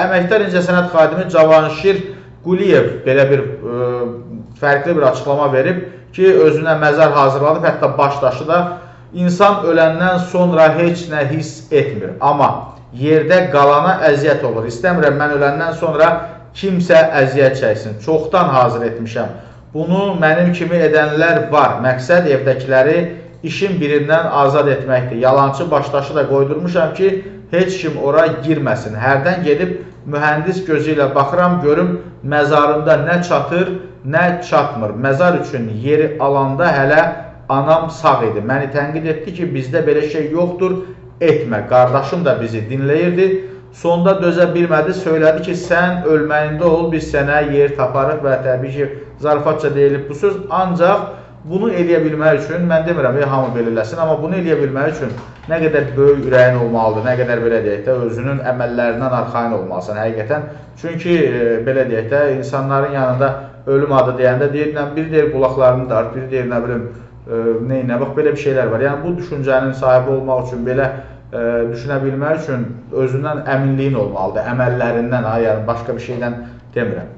əməkdar incəsənət xadimi Cavanşir Quliyev belə bir fərqli bir açıqlama verib ki, özünə məzar hazırlanıb, hətta başdaşı da insan öləndən sonra heç nə hiss etmir. Amma yerdə qalana əziyyət olur. İstəmirəm mən öləndən sonra kimsə əziyyət çəksin. Çoxdan hazır etmişəm. Bunu mənim kimi edənlər var. Məqsəd evdəkiləri işin birindən azad etməkdir. Yalançı başdaşı da qoydurmuşam ki, heç kim ora girməsin. Hərdən gedib mühəndis gözü ilə baxıram, görüm məzarımda nə çatır, nə çatmır. Məzar üçün yeri alanda hələ anam sağ idi. Məni tənqid etdi ki, bizdə belə şey yoxdur, etmə. Qardaşım da bizi dinləyirdi. Sonda dözə bilmədi, söylədi ki, sən ölməyində ol, biz sənə yer taparıq və təbii ki, zarafatca deyilib bu söz. Ancaq bunu eləyə bilmək üçün, mən demirəm, hamı belə eləsin, amma bunu eləyə bilmək üçün nə qədər böyük ürəyin olmalıdır, nə qədər belə deyək də, özünün əməllərindən arxayın olmalısan həqiqətən. Çünki belə deyək də, insanların yanında ölüm adı deyəndə deyir, biri deyir qulaqlarını dart, biri deyir, nə bilim, neyinə, bax belə bir şeylər var. Yəni bu düşüncənin sahibi olmaq üçün, belə düşünə bilmək üçün özündən əminliyin olmalıdır, əməllərindən, yəni başqa bir şeydən demirəm.